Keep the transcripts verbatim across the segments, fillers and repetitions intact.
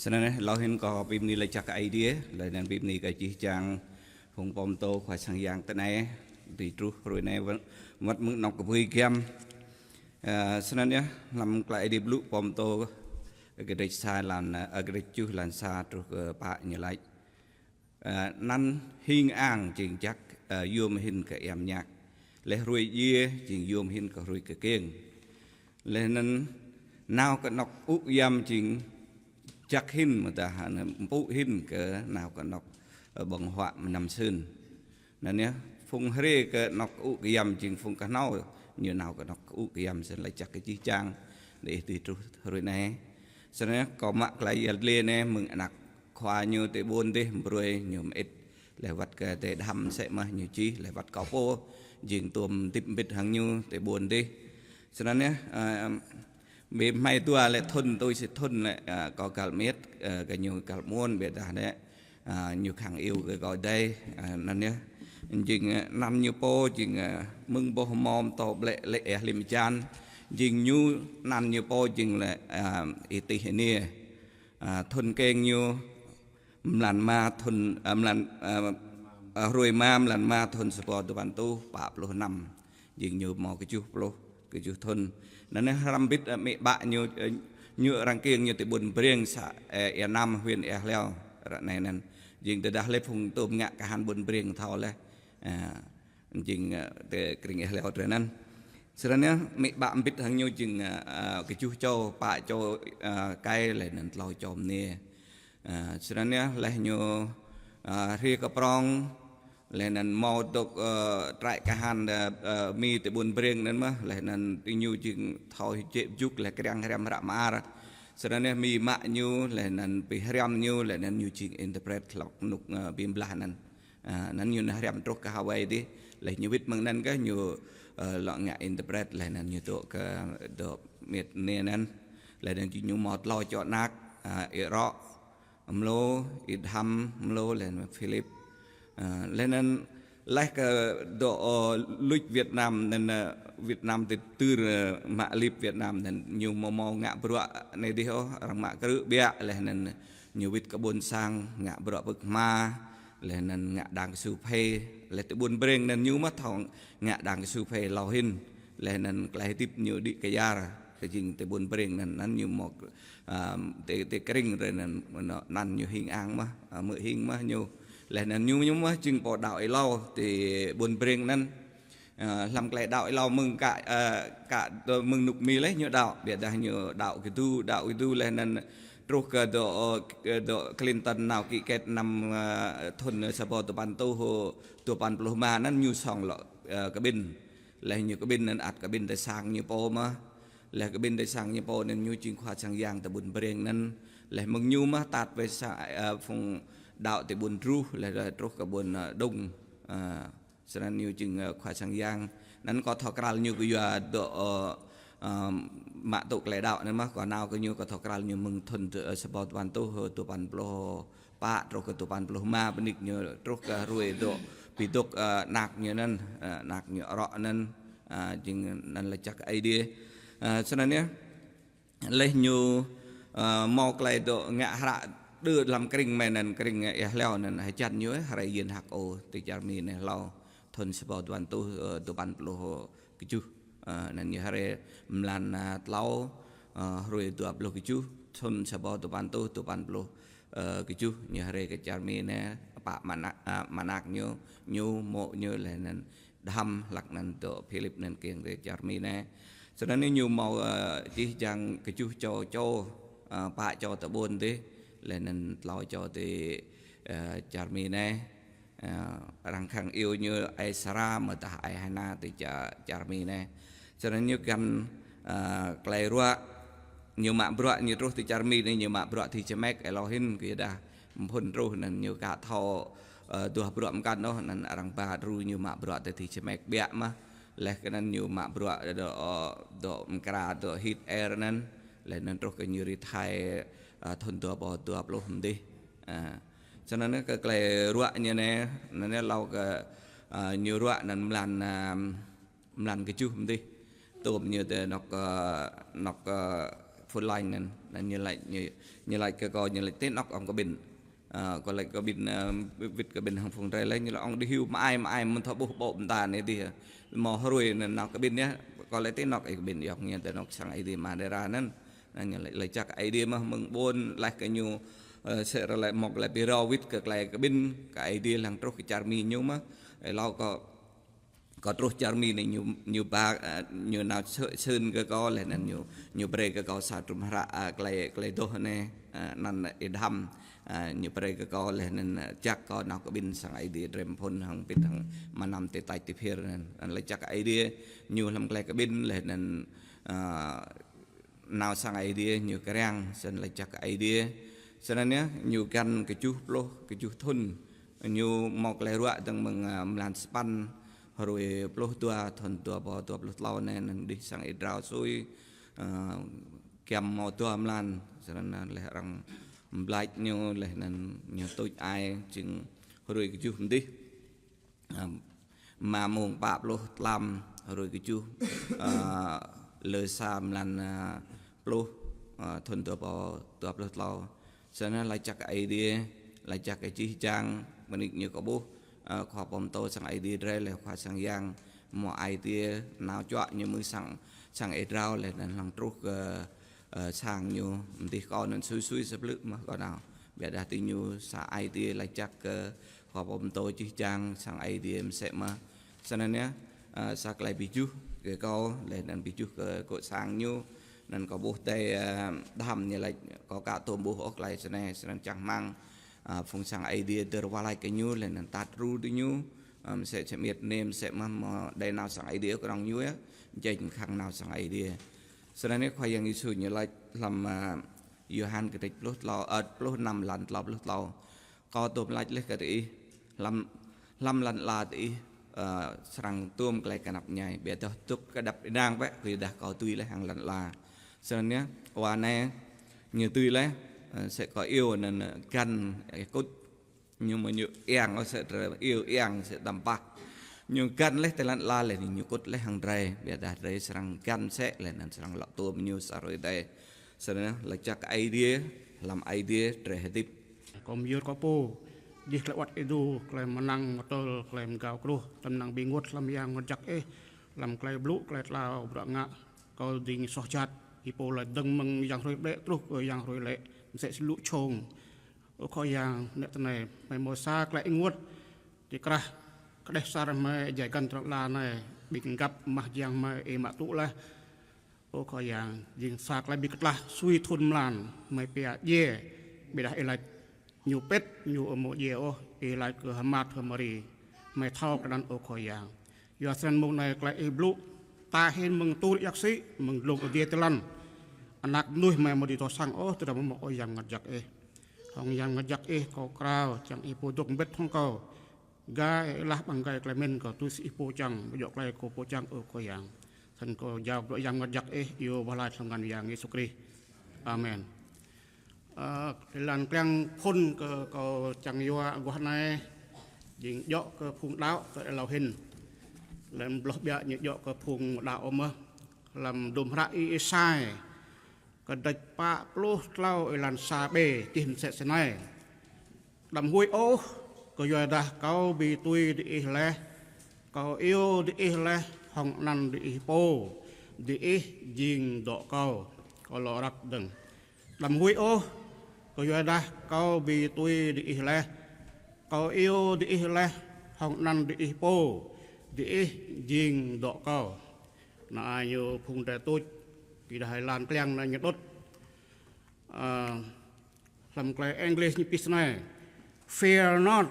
Snăn anei, hlâo hĭn kâo bi mni lač jăk kơ Aê Diê, laih anăn bi mni kơ jih jang phung pô mtô Khua Sang Yang tinei, dưi truh hrơi anei wăt, wăt mơ̆ng anŏ kbưi giăm. Ơ, snăn yơh, hlăm klei Aê Diê blŭ pô mtô, kdrêč sa lan, ơ, kdrêč kjuh lan sa truh kơ pă ñu lač. Ơ, anăn hing ang jing jăk, ơ, yuôm hĭn kơ êa mñak. Laih hruê djiê jing yuôm hĭn kơ hruê kkiêng. Laih anăn nao kơ anŏ ŭ giăm jing jăk hĭn, mơ̆ dah anăn mpŭ hĭn kơ nao kơ anŏ, ơ, ƀơ̆ng huă mnăm sưn. Anăn yơh, phung hriê kơ anŏ ŭ giăm jing phung knhâo, ñu nao kơ anŏ ŭ giăm sĭt lač jăk kơ jih jang, diih dưi truh hrơi anei. Snăn yơh, kâo mă klei yăl dliê anei mơ̆ng anak khua ñu ti ƀuôn dih, mbruê ñu mơĭt. Laih wăt kơ adơi Dhăm msĕ mơh ñu čih, laih wăt kâo pô, jing tuôm hơdip mbĭt hăng ñu ti ƀuôn dih. Snăn yơh, ơ, bi hmei dua lĕ thŭn, tui si thŭn lĕ, ơ, kâo găl mơĭt, ơ, kơ ñu găl mơ̆n, ƀiădah lĕ, ơ, ñu khăng iâu kơ kâo dih, ơ, anăn yơh. Jing, ơ, anăn ñu pô, jing, ơ, mơ̆ng boh mom tô ƀlĕ lĕ êa hlĭm čan, jing ñu anăn ñu pô, jing lĕ, ơ, Y Tih Niê. Ơ, thŭn kkiêng ñu mlan ma thŭn, ơ, mlan, ơ, ơ, hruê ma mlan ma thŭn sa êbâo dua păn êtuh pă pluh năm. Jing ñu mâo kjuh pluh, kjuh thŭn. Anăn anei hrăm mbĭt, ơ, amĭ ƀă ñu, ơ, ñu arăng kkiêng ñu ti ƀuôn Brêng să, ơ, Êa Năm, huyện Êa Hleo, ră anei anăn. Jing tơdah lĕ phung tuôm ngă kahan ƀuôn Brêng thâo laih. Ơ, jing, ơ, ti krĭng Êa Hleo drơi anăn. Snăn yơh, amĭ ƀă mbĭt hăng ñu jing, ơ, ơ, kjuh čô, pă čô, ơ, trai, laih anăn tlâo čô mniê. Ơ, snăn yơh, laih ñu, ơ, hriê kơ prŏng, laih anăn mâo dôk, ơ, trại kahan, ơ, ơ, Mi ti ƀuôn Brêng anăn mơh, laih anăn ti ñu jing thâo jĕ juk, laih kriăng hriăm hră mơar. Snăn yơh, Mi mă ñu, laih anăn bi hriăm ñu, laih anăn ñu jing interpret hlăk rơnŭk, ơ, bi blah anăn. Ơ, anăn ñu nao hriăm truh kơ Hawaii dih, laih ñu wĭt mơ̆ng anăn kơ ñu, ơ, lŏ ngă interpret, laih anăn ñu dôk kơ, dôk mĭt anei anăn, laih anăn ñu mâo tlâo čô anak, ơ, Y Rŏ mlô, Y Dhăm mlô, laih anăn Philip. Ơ, laih anăn laih kơ dôk, ơ, luč Việt Nam anăn, ơ, Việt Nam ti tơl, ơ, mă lip Việt Nam anăn ñu mâo mâo ngă bruă anei dih ôh, arăng mă krư̆ ƀiă, laih anăn ñu wĭt kơ ƀuôn sang, ngă bruă pơ̆k hma, laih anăn ngă đang ksu phê, laih ti ƀuôn Brêng anăn ñu mơh thâo ngă đang ksu phê hlâo hĭn, laih anăn klei hơdip ñu đĭ kyar, kơ jing ti ƀuôn Brêng anăn, anăn ñu mâo, ơ, ti, ti krĭng drơi anăn, anăn ñu hing ang mơh, ơ, hmư̆ hing mơh ñu, laih anăn ñu, ñu mơh jing pô đaŏ êlâo ti ƀuôn Brêng anăn. Ơ, hlăm klei đaŏ êlâo mơ̆ng kă, ơ, kă, ơ, mơ̆ng rơnŭk Mi laih ñu đaŏ, ƀiădah ñu đaŏ kơdu, đaŏ kơdu laih anăn truh kơ dôk, ơ, dôk Clinton nao ký kết năm, ơ, thŭn sa êbâo dua păn êtuh, dua păn pluh rơma anăn ñu sŏng lŏ, ơ, kƀĭn. Laih ñu kƀĭn anăn ăt kƀĭn tơ sang ñu pô mơh. Laih kƀĭn tơ sang ñu pô anăn ñu jing Khua Sang Yang ti ƀuôn Brêng anăn. Laih mơ̆ng ñu mơh tat wĕ sa, ơ, phung đaŏ ti ƀuôn Druh, laih truh kơ ƀuôn, ơ, Đŭng. Ơ, Snăn ñu jing, ơ, Khua Sang Yang. Anăn kâo thâo krăl ñu kơ yua dôk, ơ, ơ, mă tŭ klei đaŏ anăn mơh, kâo nao kơ ñu kâo thâo krăl ñu mơ̆ng thŭn, ơ, sa êbâo dua păn êtuh, ơ, dua păn pluh pă truh kơ dua păn pluh rơma bơnik ñu truh kơ hruê dôk, bi dôk, ơ, anak ñu anăn, ơ, anak ñu Y Rŏ anăn, ơ, jing anăn lač jăk kơ Aê Diê. Ơ, snăn yơh. Laih ñu, ơ, mâo klei dôk ngă hră đơ hlăm krĭng mơ̆ng anăn krĭng Êa Hleo anăn hơjăn ñu, ơ, hrơi Yên Hak Ô ti čar Mi anei hlâo thŭn sa êbâo dua păn êtuh, ơ, dua păn pluh kjuh. Ơ, anăn ñu hrơi mlan, ơ, tlâo, ơ, hruê dua pluh kjuh, thŭn sa êbâo dua păn êtuh, dua păn pluh, ơ, kjuh, ñu hrơi kơ čar Mi anei, pă mơnă-, ơ, mơnăk ñu, ñu, mô̆ ñu, laih anăn Dhăm hlăk anăn dôk Philip anăn kkiêng ti čar Mi anei. Snăn ñu mâo, ơ, jih jang kjuh čô čô, ơ, pă čô ti ƀuôn dih, laih anăn tlâo čô ti, ơ, čar Mi anei. Ơ, arăng khăng iâu ñu Ai Sara, mơ̆ dah Ai Hana ti ča-, čar Mi anei. Snăn ñu găn, ơ, klei ruă, ñu mă bruă ñu truh ti čar Mi anei, ñu mă bruă ti čơmĕk êlâo hĭn, kơ yua dah mphŭn truh anăn ñu ka thâo, ơ, duah bruă mkăn ôh, anăn arăng ba đru ñu mă bruă ti čơmĕk ƀiă mơh. Laih kơ anăn ñu mă bruă dôk, ơ, dôk mkra, dôk Hit Air anăn. Laih anăn truh kơ ñu retire, ơ, thŭn dua êbâo dua pluh mơ̆ng dih. Ơ, snăn kơ klei ruă ñu anei, anăn hlâo kơ, ơ, ñu ruă anăn mlan, ơ, mlan kjuh mơ̆ng dih. Tuôm ñu ti anŏ, ơ, anŏ, ơ, Pô lañ anŭn, anŭn ñu laĭ, ñu, ñu laĭ kơ kâo, ñu laĭ: Tui anŏ ŏng kơ ƀing. Ơ, kâo laĭ kơ ƀing, ơ, wĭt kơ ƀing hăng phung drơi laih, ñu laĭ: Ŏng đĭ hyu mă ai, mă ai, mơ̆n thâo ƀuh ƀô̆ ƀing ta anai dih. Mơ̆ hrơi anŭn nao kơ ƀing yơh, kâo laĭ: Tui anŏ ih kơ ƀing yơh, ñu tui anŏ sang Ơi Adai Mơdara anŭn. Anŭn ñu laĭ, laĭ jăk Ơi Adai mơ̆ mơ̆ng ƀôn laih kơ ñu, ơ, sĕ ră laih mơ̆ng laih pi rao wĭt kơ tơlơi kơ ƀing, kơ Ơi Adai lăng truh kơ čar Mi ñu mơ̆. Ơ, laih kâo kâo truh čar Mi anai ñu, ñu ba, ơ, ñu nao sơ-, sưn kơ kâo laih anŭn ñu, ñu brơi kơ kâo sa trŭm hră, ơ, tơlơi, tơlơi adoh anai, ơ, anăn ih đăm, ơ, ñu brơi kơ kâo laih anŭn, ơ, jăk kâo nao kơ ƀing sang Ơi Adai drơi phŭn hăng pĭt hăng mơnam tơlơi tač tơlơi phiơr anŭn. Anŭn laĭ jăk Ơi Adai ñu hlăm tơlơi kơ ƀing laih anŭn, ơ, nao sang Ơi Adai ñu kơrăng, snăn laĭ jăk Ơi Adai. Snăn yơh, ñu găn kơjuh pluh, kơjuh thŭn. Ñu mơ̆ tơlơi ruă dơ̆ng mơ̆ng, ơ, mlan sapăn, hrơi pluh dua, thŭn dua rơbâo dua pluh klâo anai, anŭn đih sang Ơi Adai sui, ơ, giăm mơ̆ dua mlan, snăn laih arăng blač ñu, laih anŭn ñu tuč ai, jing hrơi kơjuh mơ̆n đih. Ơ, mơ̆ng mông pă pluh tlam hrơi kơjuh, ơ, lơ sa mlan, ơ, pluh, ơ, thŭn dua rơbâo dua pluh klâo. Snăn laĭ jăk Ơi Adai, laĭ jăk kơ jih jang, mơnuih ñu kơ ƀuh, ơ, khua pơtô sang Ơi Adai drơi laih khua sang yang, mơ̆ Ơi Adai nao čuă ñu mơ̆ng sang, sang Ơi Adai laih anŭn lăng truh kơ ơ, sang ñu, mơ̆ng đih kâo anŭn sui sui sa blư̆ mơ̆ kâo nao. Biă dah tui ñu sa Ơi Adai laĭ jăk kơ khua pơtô jih jang sang Ơi Adai mơsĕ mơ̆n. Snăn yơh, ơ, sa tơlơi bi juh kơ kâo, laih anŭn bi juh kơ kơ sang ñu, anŭn kâo ƀuh tơlơi, ơ, đăm ñu laĭ kâo ka tŭ ƀuh ôh tơlơi snei, snăn čang rơmang, ơ, phung sang Ơi Adai dơ̆r wah laĭ kơ ñu, laih anŭn tat ru tui ñu, ơ, mơsĕ čơmiêt nem, mơsĕ mơ̆n, mơ̆ đơi nao sang Ơi Adai kơ arăng ñu yơh, jing khăng nao sang Ơi Adai. Snăn yơh Khua Yang Yêsu ñu laĭ hlăm, ơ, Yôhan kơtĭč pluh klâo, ơ, pluh năm lăn klâo pluh klâo. Kâo tŭm laĭ laih kơ diih, hlăm, hlăm lăn ala diih, ơ, srăng tŭm tơlơi kơnăp mơñai, biă dah dŏ kơdăp ênang bĕ, kơ dah kâo dưi laih hăng lăn ala. Snăn yơh, wa anai, ñu dưi laih, ơ, sĕ kâo iâu anŭn, ơ, găn, ơ, kŭt Ñu mơ̆ ñu iăng ôh sĕ drơi, iâu iăng sĕ tơmpah. Ñu găn laih tơlơi lăn ala laih ñu kŭt laih hăng drơi. Biă dah drơi srăng găn sĕ laih anŭn srăng lŏ tŭm ñu sa hrơi tơi. Snăn laĭ jăk Ơi Adai, hlăm Ơi Adai drơi hơdip. Kâo mơyơr kâo pô, jih tơlơi wăt êdu, tơlơi mơnăng mơtơl, tơlơi mơgao kruh, tơnăng ƀing ƀuôn hlăm Yang Bơngăt Jăk Ih, hlăm tơlơi blŭ, tơlơi tlao, bruă ngă, kâo jing soh jhat, ih pô laĭ dơ̆ng mơ̆ng yang hrơi ƀlĕ truh kơ yang hrơi lĕ, mơsĕ si lu čông. Ơ Khua Yang, nĕ tơnai, hmei mơ̆ sa tơlơi ênguôt, ti krah, kơđeh asar hmei, jai găn tơlơi lăn ala anai, ƀing găp mah jiăng hmei, ih mă tŭ laih. Ơ Khua Yang, jing sa tơlơi ƀing kơtlah, sui thŭn mlan, hmei pia djai, ƀiă dah ih laĭ, ñu pĭt, ñu ƀu mơ̆ djai ôh, ih laĭ kơ H'Mart H'Mari, hmei thâo kơ anăn ơ Khua Yang. Yua snăn mông anai tơlơi ih blŭ, ta hĭn mơ̆ng tŭ rĭ yak sĭ, mơ̆ng dlông adiê tơlăn. Anak mơnuih hmei mơ̆ dưi thâo săng ôh, tơdah mơ̆ ơ Yang Bơngăt Jăk Ih. Hŏng Yang Bơngăt Jăk Ih kâo krao, čang ih pô dŏ mbĭt hŏng kâo. Gai ih lah ƀăng gai tơlơi mĭn kâo tui si ih pô čang, ƀu djơ̆ tơlơi kâo pô čang ơ Khua Yang. Snăn kâo jao kơ Yang Bơngăt Jăk Ih, iâu wah laĭ hlăm anăn Yang Yêsu Krist. Amen. Ơ, lăn kliăng phŭn kơ kâo čang yua aguah anai, jing djơ̆ kơ phung đaŏ kơ êlâo hĭn. Lăm bloh ƀiă ñu djơ̆ kơ phung đaŏ ôh mơ̆. Lăm dŭm hră Y-Êsai, kơdrêč pă pluh klâo êlan sa ƀê čih mơsĕ snei. Đăm huĭ ôh, kơ yua dah kâo bi tui diih laih, kâo iâu diih laih hŏng anăn diih pô, diih jing dŏ kâo, kâo lŏ răk dơ̆ng. Đăm huĭ ôh, kơ yua dah kâo bi tui diih laih, kâo iâu diih laih hŏng anăn diih pô, diih jing dŏ kâo. Anai ñu phung drơi tuč, ƀiă dah lăn kliăng anai ñu đŭt. Ơ, hlăm tơlơi English ñu pih snei: Fear not,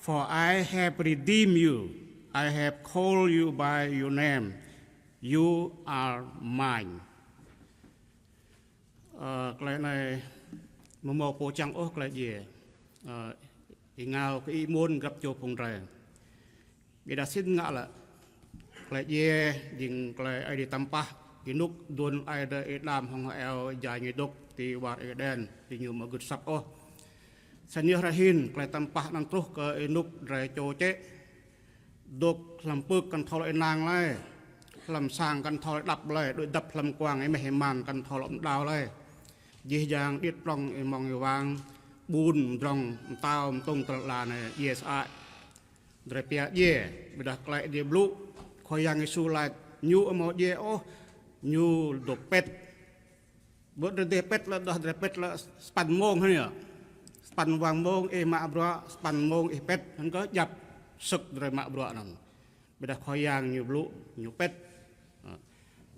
for I have redeemed you. I have called you by your name. You are mine. Ơ, tơlơi anai mơ̆ mâo pô čang ôh tơlơi djai. Ơ, ih ngă kơ ih mơ̆n grăp čô phung drơi. Ƀiă dah sĭt ngă lĕ. Tơlơi djai, jing tơlơi Ơi Adai tăm pah, ênuk dŭn Ơi Adai ih đam hŏng hơeo jai ñu dŏ ti war Êđen, ti ñu mơ̆ gưt asăp ôh. Snăn yơh hrơi hĭn, tơlơi tăm pah anăn truh kơ ênuk drơi čô čĕ. Dŏ hlăm pưk kăn thâo lŏ ênang lơi. Hlăm sang kăn thâo lŏ đăp lơi, đuaĭ dăp hlăm kuang êmeh êman kăn thâo lŏ mơđao lơi. Jih jang điêt prŏng, ih mơ̆ng ih wang, ƀun mdrŏng, mtao mtŭng tơlơi anai, djai sơăi. Drơi pia djai, ƀiădah tơlơi Ơi Adai blŭ, Khua Yang Yêsu laĭ, ñu ƀu hmâo djai ôh, ñu dŏ pĭt. Ƀu drơi dêh pĭt lĕ, dah drơi pĭt lĕ sapăn mông hơnŭ yơh. Sapăn wang mông ih mă bruă, sapăn mông ih pĭt, hăng kơ djăp sưk drơi mă bruă anŭn. Ƀiădah Khua Yang ñu blŭ, ñu pĭt.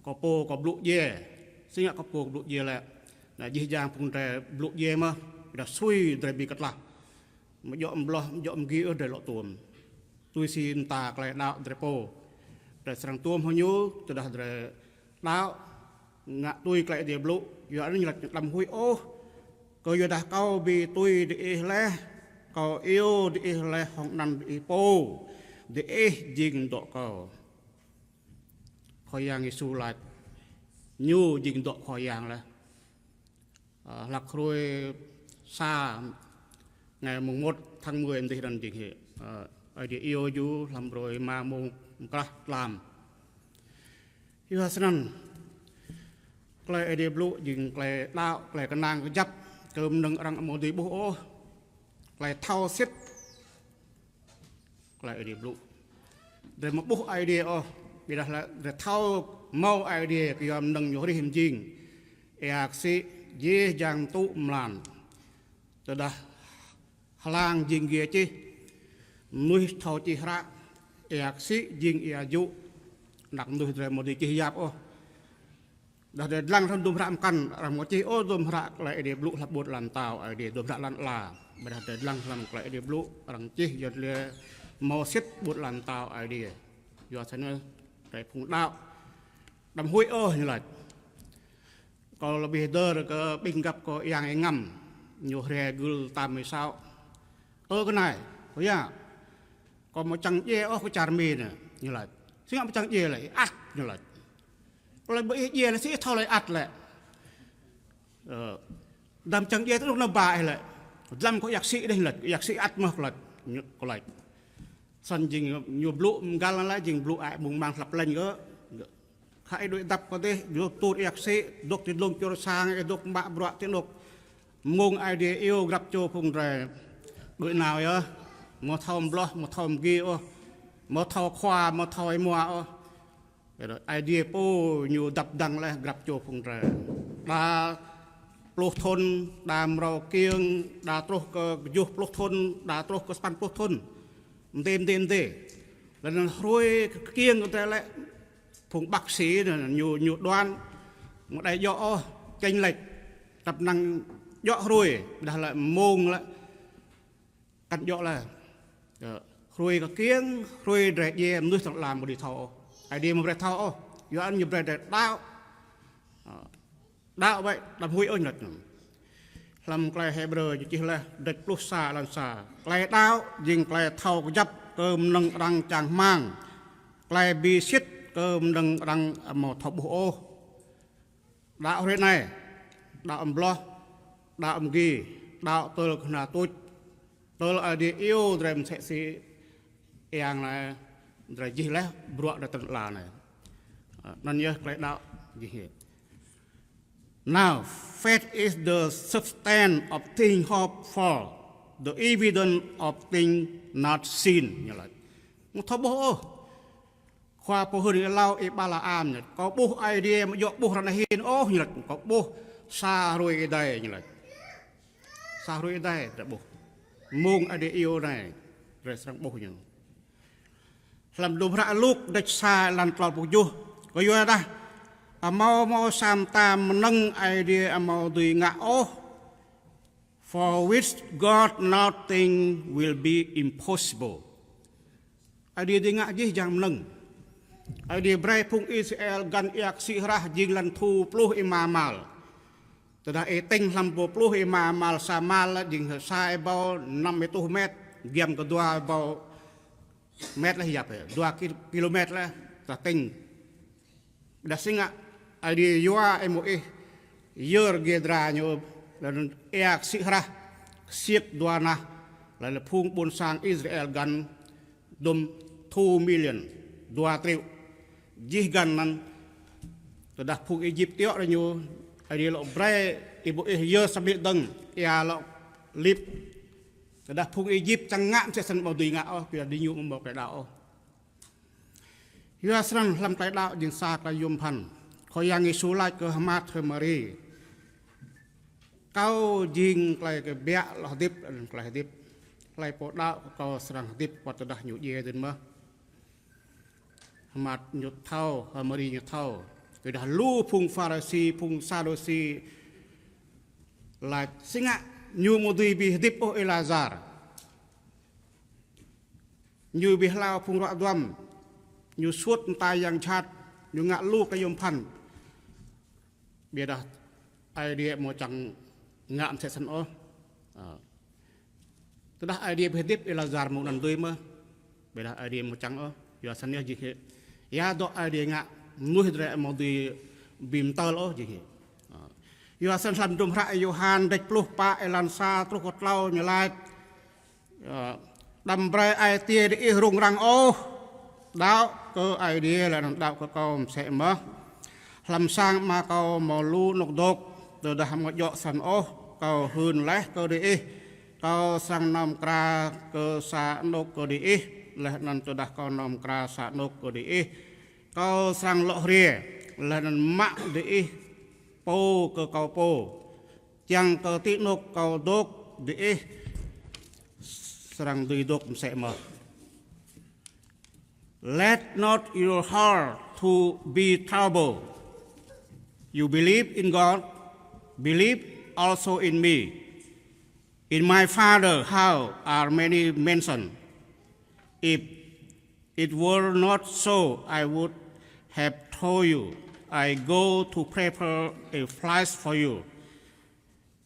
Kâo pô kâo blŭ djai. Sĭt ngă kâo pô kâo blŭ djai lĕ. Anai jih jang phung drơi blŭ djai mơ̆n. Ƀiădah sui drơi ƀing kơtlah. Mơ̆ djŏ mơbloh, mơ̆ djŏ mơgi ôh drơi lŏ tuôm. Tui si mơta tơlơi đaŏ drơi pô. Drơi srăng tuôm hơnŭ, tơdah drơi đaŏ ngă tui tơlơi Ơi Adai blŭ, yua anŭn ñu laĭ: Đăm huĭ ôh, kơyuadah kâo ƀu tui diih laih, kâo iâu diih laih hŏng anăn diih pô, diih jing dŏ kâo. Khua Yang Yêsu laĭ, ñu jing dŏ Khua Yang laih. Ơ, hlăk hrơi sa, ngày mùng một tháng mười dih anŭn jing hĭ. Ơ, Ơi Adai iâu ñu hlăm hrơi rơma mông mơkrah tlam. Yua snăn, tơlơi Ơi Adai blŭ jing tơlơi đaŏ, tơlơi kơnang kơjăp, kơ mơnơ̆ng arăng ƀu dưi ƀuh ôh. Tơlơi thâo sĭt, tơlơi Ơi Adai blŭ. Drơi ƀu ƀuh Ơi Adai ôh, ƀiădah lĕ drơi thâo hmâo Ơi Adai kơ yua mơnơ̆ng ñu hrih mơjing. Êa kơsĭ, jih jang tŭ mlan. Tơdah hlang jing giê čih, mơnuih thâo čih hră, êa kơsĭ jing êa jŭ, anăk mơnuih drơi ƀu dưi čih yap ôh. Dah drơi dlăng hlăm dôm hră mơkăn, arăng ƀu čih ôh dôm hră tơlơi Ơi Adai blŭ hlăm ƀuôn ala mtao Ơi Adai, dôm hră lăn ala. Ƀiădah drơi dlăng hlăm tơlơi Ơi Adai blŭ, arăng čih yua tơlơi hmâo sĭt ƀuôn ala mtao Ơi Adai. Yua snăn, drơi phung đaŏ. Đăm huĭ ôh ñu laĭ. Kâo lĕ ƀu hơdơr kơ ƀing găp kâo Yang Êngăm, ñu hrĕ gưl tam mơi sao. Ơ kơ anai, Khua Yang, kâo ƀu čang djai ôh kơ čar Mi anai, ñu laĭ. Sĭt ngă ƀu čang djai lĕ, ih ăt, ñu laĭ. Tơlơi ƀu ih djai lĕ, sĭt ih thâo lĕ ih ăt lĕ. Ơ, đăm čang djai tơl anŭn ba ih lĕ. Dlăm kâo êa kơsĭ dih ñu laĭ, êa kơsĭ ăt mơ̆ kâo laĭ, ñu, kâo laĭ. Snăn jing ñu blŭ mơgăl anŭn lĕ, jing blŭ ai ƀơ̆ng mang hlăp lĕñ kơ. Khă ih đuaĭ dăp kơ dih, ñu tŭ êa kơsĭ, dŏ ti dlông čô sang, ih dŏ mă bruă ti anôk. Mơ̆ng Ơi Adai iâu grăp čô phung drơi. Đuaĭ nao yơh, ƀu thâo mơbloh, ƀu thâo mơgi ôh, ƀu thâo khua, ƀu thâo ih mua ôh. Ơi Adai pô ñu dăp dăng laih grăp čô phung drơi. Đa pluh thŭn, đa mrâo kiêng, đa truh kơ kơjuh pluh thŭn, đa truh kơ sapăn pluh thŭn. Mdê, mdê, mdê. Lĕ anŭn hrơi kơ kiêng kơ drơi lĕ phung bác sĩ anŭn ñu, ñu đoán, mơ̆ng đai djŏ ôh, chênh lệch. Tăp năng djŏ hrơi, dah lĕ mông lĕ kăn djŏ lĕ. Ơ, hrơi kơ kiêng, hrơi drơi djai mơnuih tơlơi ƀu dưi thâo ôh. Ơi Adai mơ̆ brơi thâo ôh. Yua anŭn ñu brơi drơi đaŏ. Ơ, đaŏ wơ̆t, đăm huĭ ôh ñu laĭ. Hlăm tơlơi Hêbrơ ñu čih laih, dêh pluh sa, lăn sa. Tơlơi đaŏ, jing tơlơi thâo kơjăp kơ mơnơ̆ng arăng čang hmang. Tơlơi bi sĭt kơ mơnơ̆ng arăng ƀu hmâo thâo ƀuh ôh. Đaŏ hrơi anai, đaŏ mơbloh, đaŏ mơgi, đaŏ tơl kơhnal tuč, tơl Ơi Adai iâu drơi mơsĕ si êang anai, drơi jih laih bruă drơi tơnăn ala anai. Ơ, anŭn yơh tơlơi đaŏ jih yơh. Now, faith is the substance of things hoped for, the evidence of things not seen. Ñu laĭ. Ƀu thâo ƀuh ôh. Khua pô hưn êlâo Y-Balaam ñu laĭ, kâo ƀuh Ơi Adai ƀu djŏ ƀuh arăng hĭn ôh, ñu laĭ, kâo ƀuh sa hrơi Ơi Adai, ñu laĭ. Sa hrơi Ơi Adai drơi ƀuh. Mông Ơi Adai iâu anai, drơi srăng ƀuh ñu. Hlăm dôm hră Luk dêh sa lăn tlâo pluh kơjuh. Kơyuadah, ƀu hmâo, hmâo sa mơta mơnơ̆ng Ơi Adai ƀu dưi ngă ôh. For with God nothing will be impossible. Ơi Adai dưi ngă jih jang mơnơ̆ng. Ơi Adai brơi phung Israel găn êa kơsĭ hrah jing lăn thu pluh êma mal. Tơdah ih tĭng hlăm pô pluh êma mal, sa mal jing sa êbâo năm êtuh met, giăm kơ dua êbâo met laih yap, dua ki-, kilômet laih, tơdah tĭng. Ƀiădah sĭt ngă, Ơi Adai yua Y-Môis yơr giê dra ñu, laih anŭn êa kơsĭ hrah, kơsĭt dua nah, laih anŭn phung ƀuôn sang Israel găn dôm two million, dua triệu. Jih găn anŭn, tơdah phung Êjip tiŏ rai ñu, Ơi Adai lŏ brơi ih ƀuh ih yơh samơ̆ dơ̆ng, ia lŏ lip. Tơdah phung Êjip čang ngă mơsĕ săn ƀu dưi ngă ôh, pioh diñu ƀu mâo tơlơi đaŏ ôh. Yua srăng hlăm tơlơi đaŏ jing sa tơlơi yôm phăn. Khua Yang Yêsu laĭ kơ H'Mart H'Mari: Kâo jing tơlơi kơ biă lŏ hơdip, tơlơi hơdip. Hlơi pô đaŏ kơ kâo srăng hơdip wơ̆t tơdah ñu djai dưn mơh. H'Mart ñu thâo, H'Mari ñu thâo. Tơdah lu phung Pharisi, phung Sadusi laĭ: Si ngă ñu ƀu dưi ƀu hơdip ôh Y-Lazar? Ñu ƀu hlao phung ruă duăm, ñu suôt mơta yang jhat, ñu ngă lu tơlơi yôm phăn. Biă dah Ơi Adai ƀu čang ngă mơsĕ săn ôh. Ơ. Tơdah Ơi Adai ƀu hơdip Y-Lazar mơ̆ng anăn dưi mơh. Biă dah Ơi Adai ƀu čang ôh. Yua săn yơh jing hĭ. Ia dŏ Ơi Adai ngă mơnuih drơi ƀu dưi ƀu mơtơl ôh jing hĭ. Ơ. Yua săn hlăm hdruôm hră Yôhan đĕč pluh pă êlan sa truh kơ klâo ñu laĭ: Ơ, đăm brơi ai tiê diih rŭng răng ôh. Đaŏ kơ Ơi Adai laih anăn đaŏ kơ kâo mơsĕ mơh. Hlăm sang Ama kâo mâo lu anôk dôk, tơdah ƀu djơ̆ săn ôh, kâo hưn laih kơ diih. Kâo srăng nao mơkra kơ sa anôk kơ diih, laih anăn tơdah kâo nao mơkra sa anôk kơ diih, kâo srăng lŏ hriê, laih anăn mă diih pô kơ kâo pô, kiăng kơ ti anôk kâo dôk diih srăng dưi dôk mơsĕ mơh. Let not your heart to be troubled. You believe in God, believe also in me. In my Father's house are many mansions. If it were not so, I would have told you. I go to prepare a place for you.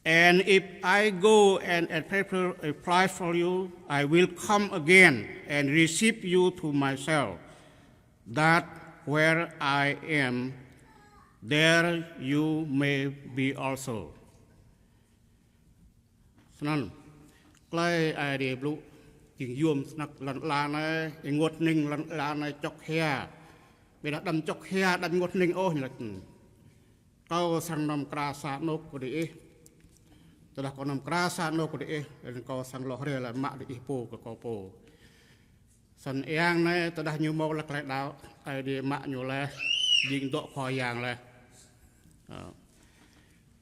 And if I go and, and prepare a place for you, I will come again and receive you to myself, that where I am, there you may be also. Snăn, tơlơi Ơi Adai blŭ jing yôm snăk lăn ala anai, ênguôt hơning lăn ala anai čŏk hia. Biă dah đăm čŏk hia, đăm ênguôt hơning ôh ñu laĭ. Kâo srăng nao mơkra sa anôk kơ diih. Tơdah kâo nao mơkra sa anôk kơ diih, laih anăn kâo srăng lŏ hriê laih mă diih pô kơ kâo pô. Săn yang anai tơdah ñu mâo laih tơlơi đaŏ, Ơi Adai mă ñu laih, jing dŏ Khua Yang laih. Ơ.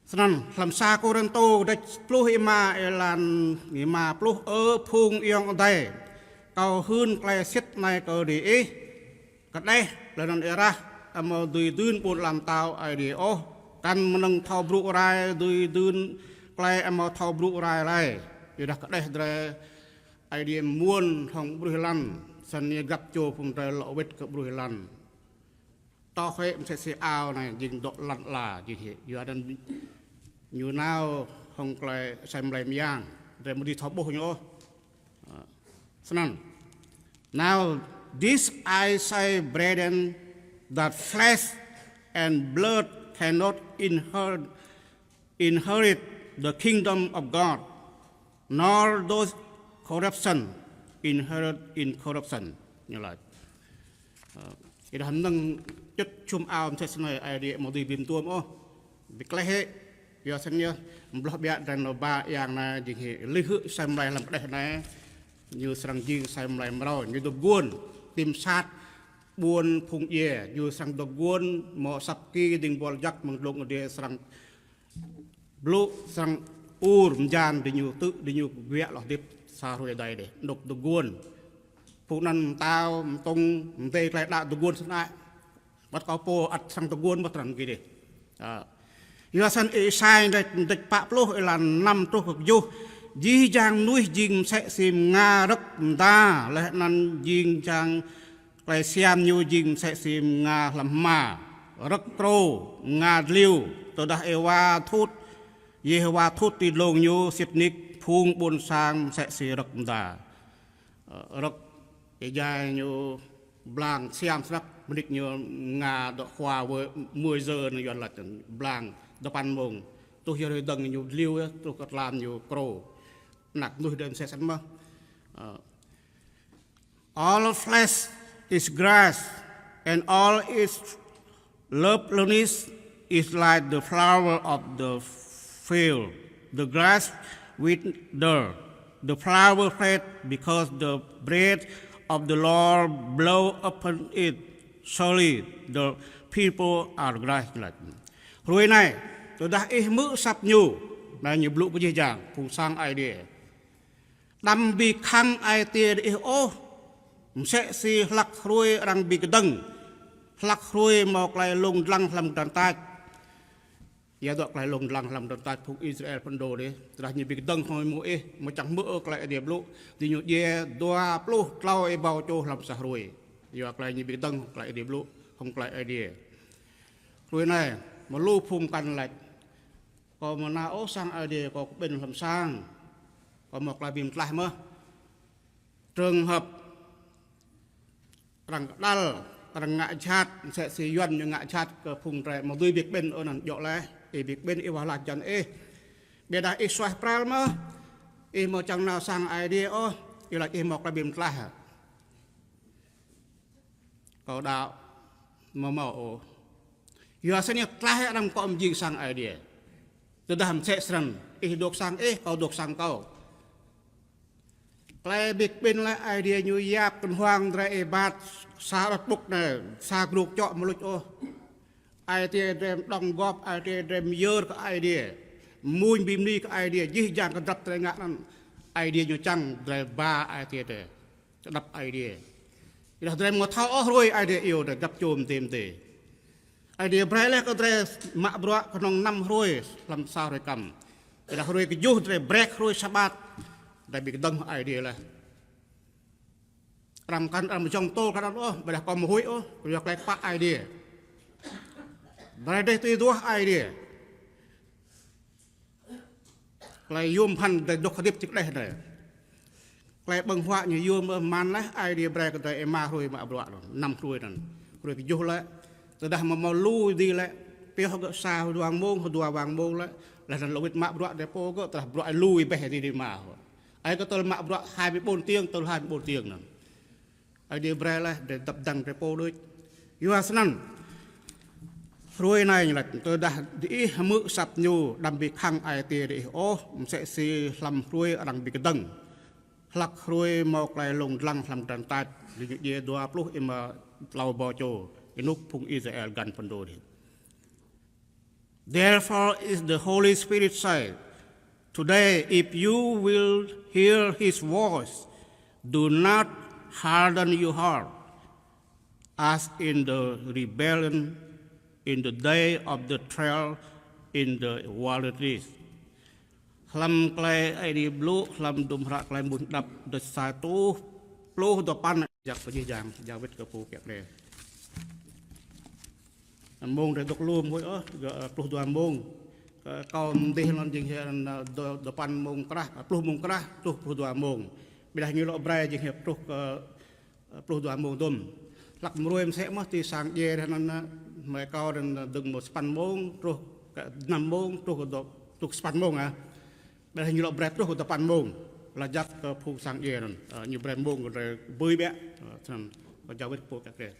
Snăn, hlăm sa Kôrintô đĕč pluh êma êlan êma pluh: Ơ phung ayŏng adơi, kâo hưn tơlơi sĭt anai kơ diih, kơđeh laih anăn êrah amâo dưi dưn ƀuôn ala mtao Ơi Adai ôh. Kăn mơnơ̆ng thâo brŭ rai dưi dưn tơlơi amâo thâo brŭ rai lơi. Yua dah kơđeh drơi Ơi Adai muôn hŏng ƀruih lăn, săn ñu găp čô phung drơi lŏ wĭt kơ ƀruih lăn. Tŏ hĕ mơsĕ si ao anai jing dŏ lăn ala jing hĭ. Yua anăn ñu nao hŏng tơlơi asei mlei mơyang, drơi ƀu dưi thâo ƀuh ñu ôh. Ơ, snăn. Now this I say, brethren, that flesh and blood cannot inherit, inherit the kingdom of God, nor does corruption inherit incorruption. Ñu laĭ. Ơ, ih dah mơnơ̆ng čŭt čum ao mơsĕ snei, Ơi Adai amâo dưi bi mtuôm ôh. Bi kleh hĕ, yua săn yơh, mblŏh biă drăn lŏ ba yang anai jing hĭ, lih hư̆ asei mlei hlăm kơđeh anai, ñu srăng jing asei mlei mrâo, ñu dôk guôn, tim sat, ƀuôn phung djiê, ñu srăng dôk guôn, mâo asăp ki dĭng buăl jăk mơ̆ng dlông adai srăng blŭ srăng ur mjan diñu tŭ diñu kơ biă lŏ hơdip sa hruê adai dih. Anôk dôk guôn. Phung anăn mtao, mtŭng, mdei tơlơi đaŏ dôk guôn sơnai. Wăt kâo pô ăt srăng dôk guôn mơh tơnăn gih dih. Ơ. Yua săn Êsai đĕč, đĕč pă pluh êlan năm truh kơ kjuh. Jih jang mnuih jing mơsĕ si mnga rơ̆k mda, laih anăn jih jang tơlơi siam ñu jing mơsĕ si mnga hlăm hma, rơ̆k krô, mnga dliu. Tơdah Êwa thut, Yêhôwa thut ti dlông ñu, sĭt nik phung ƀuôn sang mơsĕ si rơ̆k mda. Ơ, rơ̆k êjai ñu blang siam snăk, mơnik ñu mnga dŏ khua wơ-, mười giờ anăn Yuăn lač blang dua păn mông. Truh yơh dơ̆ng ñu dliu yơh, truh kơ tlam ñu krô. Anak mnuih drơi mơsĕ săn mơh. Ơ, All flesh is grass, and all its loveliness, is like the flower of the field. The grass wither, the flower fade, because the breath of the Lord blow upon it. Surely the people are grass. Hruê anai, tơdah ih hmư̆ asăp ñu, anai ñu blŭ kơ jih jang phung sang Aê Diê. Đăm ƀu khăng ai tiê ih ôh, msĕ si hlăk hruê arăng ƀu kơdơ̆ng, hlăk hruê hmâo tơlơi lông dlăng hlăm kơdrăn tač. Yua dŏ tơlơi lông dlăng hlăm kơdrăn tač phung Israel phŭn dô dih, tơdah ñu ƀu kơdơ̆ng hăng ih, ƀu čang hmư̆ ôh tơlơi Aê Diê blŭ, diñu djai dua pluh klâo êbâo čô hlăm sa hruê. Yua tơlơi ñu ƀu kơdơ̆ng tơlơi Aê Diê blŭ, hăng tơlơi Aê Diê. Hruê anai, mơ̆ lu phung mkăn laĭ: Kâo ƀu nao ôh sang Aê Diê, kâo kơƀĭn hlăm sang, kâo hmâo tơlơi bi mơtlaih mơh. Trường hợp arăng kơđăl, arăng ngă jhat, msĕ si Yuan ñu ngă jhat kơ phung drei mơ̆ dưi ƀu kơƀĭn ôh, anŭn djơ̆ laih, ih ƀu kơƀĭn ih wah lač jăn ih. Ƀiădah ih suaih pral mơh, ih ƀu čang nao sang Aê Diê ôh, ih laĭ ih hmâo tơlơi bi mơtlaih. Kâo đaŏ ƀu hmâo ôh. Yua snăn tơlơi arăng kơ mjing sang Aê Diê. Tơdah msĕ snăn, ih dôk sang ih, kâo dôk sang kâo. Tơlơi bi kơƀĭn lĕ Aê Diê ñu yap kơnhuang drei êbat sa rơ̆t ƀŭk anai, sa grŭk čŏ ƀu luč ôh. Ai tiê drei mđŏng gŏp, ai tiê drei myơr kơ Aê Diê, mmuñ bi mni kơ Aê Diê, jih jang kơ drăp drei ngă anŭn, Aê Diê ñu čang drei ba ai tiê drei kơ drăp Aê Diê. Tơdah drei ƀu thâo ôh hruê Aê Diê iâu drei, găp čôm têm tê. Aê Diê brơi laih kơ drei mă bruă kơnơ̆ng năm hruê hlăm sa hruê kăm. Tơdah hruê kơjuh drei brĕk hruê Sabat, drei ƀu kơdơ̆ng Aê Diê laih. Arăng mkăn, arăng mjŏng tơl kơ anŭn ôh, ƀiădah kâo ƀu huĭ ôh, kơ yua tơlơi kpă Aê Diê. Drei dêh tui duah Aê Diê. Tơlơi yôm phăn drei dŏ hơdip čih đeh anai. Tơlơi ƀơ̆ng huă ñu yôm mơ̆n laih, Aê Diê brơi kơ drei êma hruê mă bruă anŭn, năm hruê anŭn. Hruê kơjuh lĕ, tơdah mơ̆ hmâo lu dih lĕ, pioh gơ̆ sa wang mông, dua wang mông lĕ, laih anŭn lŏ wĭt mă bruă drei pô gơ̆, tơdah bruă lui ƀĕ dih dih mă. Ai kơ tơl mă bruă hai mươi bốn tiếng, tơl hai mươi bốn tiếng anŭn. Aê Diê brơi laih, drei dăp dăng drei pô đôč. Yua snăn, hruê anai ñu laĭ, tơdah diih hmư̆ asăp ñu, đăm ƀu khăng ai tiê diih ôh, msĕ si hlăm hruê arăng ƀu kơdơ̆ng, hlăk hruê hmâo tơlơi lông dlăng hlăm kơdrăn tač, diñu djai dua pluh êma klâo êbâo čô, ênuk phung Israel găn phŭn dô dih. Therefore is the Holy Spirit said, today, if you will hear his voice, do not harden your heart, as in the rebellion in the day of the trial in the wilderness. Hlăm tơlơi Aê Diê blŭ, hlăm dŭm hră tơlơi mmuñ hơđăp, dêh sa rơtuh pluh dua păn, jak kơ jih jang, jak wĭt kơ pô kiă kriê. Mông drei dŏ lŏm huĭ ôh, gơ̆, pluh dua mông. Kơ kâo mdih anŭn jing hĭ, anŭn, dua, dua păn mông krah, pluh mông krah, truh pluh dua mông. Ƀiădah ñu lŏ brơi jing hĭ truh kơ, pluh dua mông dŭm. Hlăk mơruê msĕ mơh ti sang djai anŭn, mơ̆ kâo anŭn dơ̆ng mơ̆ sa păn mông, truh kơ năm mông, truh kơ dua, truh sa păn mông ah. Ƀiădah ñu lŏ brơi truh kơ dua păn mông. Laih jak kơ phung sang djai anŭn. Ơ, ñu brơi mông kơ drei ƀơi ƀiă. Ơ, snăn, kâo jak wĭt pô kiă kriê.